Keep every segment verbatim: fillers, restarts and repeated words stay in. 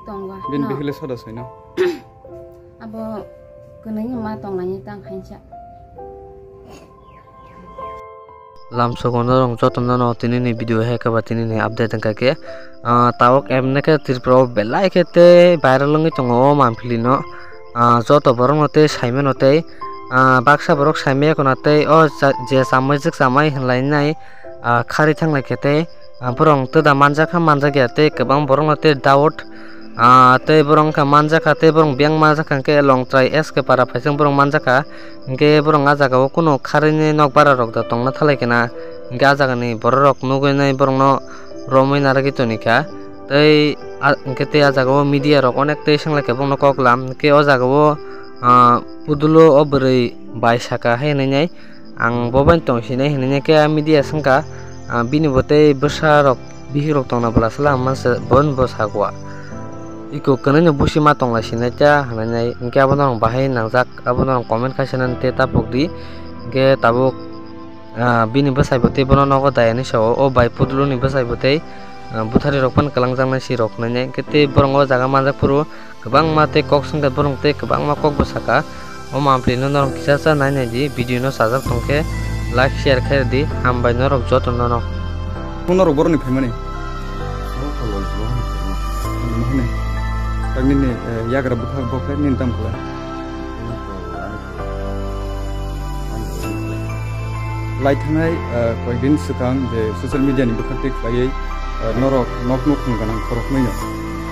Tongwa. Bini no. Bihikle soda soino. Abo kwnwi ma tonglaini tang khainsa. Lamsogo norok joto no tini ni video hai khe ba tini ni update wngkha khe, ah, tabuk emne khe Tripura o belai khe tei viral wngwi tongo o manpili no. Ah, joto borok no tei saimano tei, ah, baksa borok saimaya khwna tei o ja-, je chamai jwk chamai hinlainai, ah, kharwi thanglai khe tei, ah, borok twda manjakha manjakya tei kwbang borok no tei doubt, ah, tei borok wngkha manjakha tei borok biyang manjakha hwnkhe Longtrai S K para phaising borok manjakha. Hwnkhe borok ah jaga o kunu kharwini nok bara rok da tongna thalai khe na, hwnkhe ah jaga ni borok rok nugwi nai borok no romwi narwgwi toni kha. Tei ah, hwnkhe tei ah jaga o media rok onek tei swnglai khe borok no kok lam, hwnkhe o jaga o, ah, pudulo o bwrwi bai saka hai hinwi nai, ang bo bai tong sinai hinwi nai khe ah media swngkha, ah, bini bo tei bwsa rok bihik rok tongna bwla sala mansa bon bo sakwa. Iko kwnwi no busi ma tongla sinai ta hinwi nai, hwnkhe abo norok bahai nangjak, abo norok comment khai sanani tei ta pokdi. Hwnkhe tabuk, ah, bini bwsai bo tei bono nogo dayani sao, o bai puduluni bwsai bo tei, ah, buthari rok phano kwlangjaknai si rok hinwi nai. Hwnkhe tei borok o jaga manjak phuru kwbangma tei kok swngkha borok tei kwbangma kok bwsakha. O manpli no norok kisa cha nai nai di, video no chajak tongkhe like share khe di, hambai norok joto no no. Phone norok borok ni phaimani. Mohani. Tang nini, eh, yagra bwkhak bokhe nini tam khlai. Lai thangnai, eh, koyekdin swkang je social media ni bwkhak twi khlaiwi, eh, norok nok nukhung ganang khoroknwi no.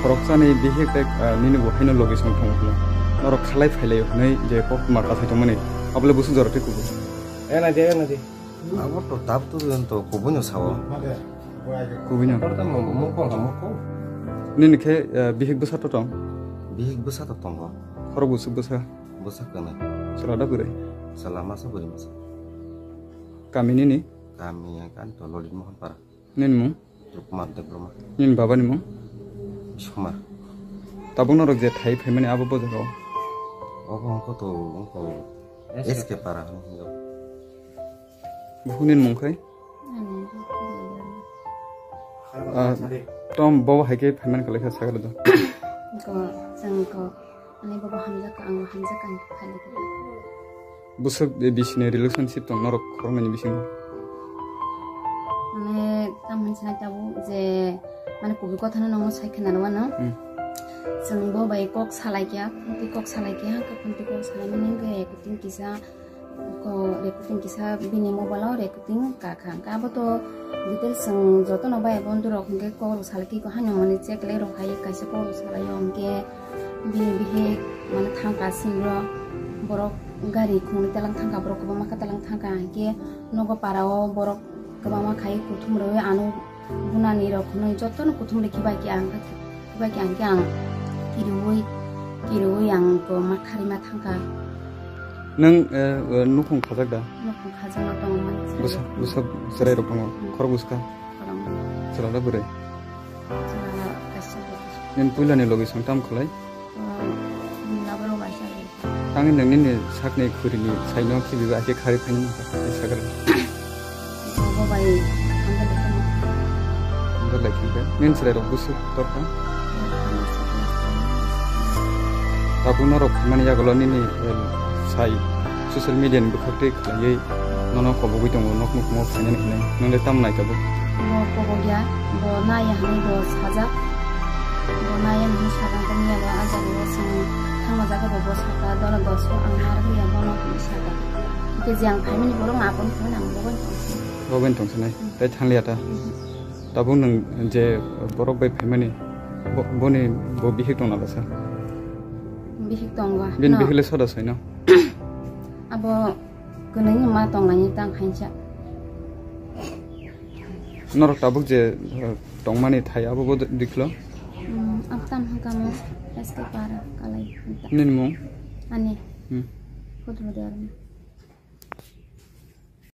Khoroksani bihik tei, eh, nini bo haino logi song thung hwnwi. Norok salai phailai hwnwi je kok ma kasai tongmani. Abole busuk jora tei kubui. Ena je, ena je. Abo to tab to to kubui no sao. Kubui no. Tor ta mo-, mokol ha mokol. Nini khe, eh, bihik bwsa to tong? Bihik bwsa to tongo. Khorok busuk bwsa? Bwsa kwnwi. Chwla da bwrwi? Chwla masa bwrwi masa. Kami nini? Kami ang kan to Lolit Mohon Para. Nini mung? Trukmar Debbarma. Nini baba ni mung? Biswamar. Tabuk norok je thai phaimani abo bo jaga o? Obo wngkha to wngkha. S K Para hwnwi hwnjak. Buphung nini mung khai? Ani. Ah, tom bo hai khe phaimani khlai kha sagra do. Ko, chwng ko. Ani bobo hamjak ka, ang hamjak ka, ang khe phai lai khe. Bwswk de bisini relationship tong norok khoroknwi ni bisingo? Mane, tam hinwi sinai tabuk je, mane, kubui kotha no nokno sai khna rw ano. Hmm. Chwng bo bai kok salai kya, khunti kok salai kya, khunti kok salai mani hwnkhe recording kisa, ko recording kisa bini mobile o recording ka kha. Hwnkhe abo to details chwng jotono bai bondhu rok hwnkhe kok rw salai khe ko haino mani check lai rw hai kaisa kok rw salai o hwnkhe. Bini bihik mane thangka singro borok gari khungni talang thangka borok kwbangma khe talang thangka hinkhe nogo para o borok kwbangma khai kuthum rwi ano bunani rok hwnwi jotono kuthum rikhi bai khe ang khe bai khe ang khe ang kiriwi kiriwi ang ko ma kharima thangka. Nwng, eh, eh, nukhung khajak da? Nukhung khajak no tongo man. Bwsa bwsa chwrai rok tongo. Hmm. Khorok bwska? Khorok. Chwla da bwrwi? Chwla kaisa bwrwi. Nini puilani logi song tam khlai? Nini laborok kaisa bwrwi. Tangwi nwng nini sakni khuri ni saino khibiba ake khari phaini sakra. Bo bai hamjak lai kheno. Hamjak lai kheno. Nini chwrai rok bwswk torkha? Tabuk norok phaimani yagulo nini, eh, sai social media ni bwkhak twi khlaiwi nono kobogwi tongo, nok nukhungo phainani hinwi. Nwng le tamo nai tabuk? Bo kobokya, bo naiya hinwi bo sajak. Bo naiya hinwi sajak, tamo yago ah jaga o chwng thangma jaga bo, bo saka, dola dos o ang narwkliya, bono hinwi saka. Hwnkhe je ang phaimani borok ang apon phaimani ang bo bai tongsinai. Bo bai tongsinai. Hmm. Tai thangliya ta? Hmm. Tabuk nwng je borok bai phaimani, bo-, boni bo bihik tongna lasa? Bihik tongo. Bini no. Bihik le soda soino? Abo kwnwi ma tonglaini tang khainsa. Norok tabuk je, eh, tongmani thai abo bo dikhlo? Hmm, ang tam hwnkha mo S K Para kalai. Nini mung? Ani. Hmm. Photo de arni.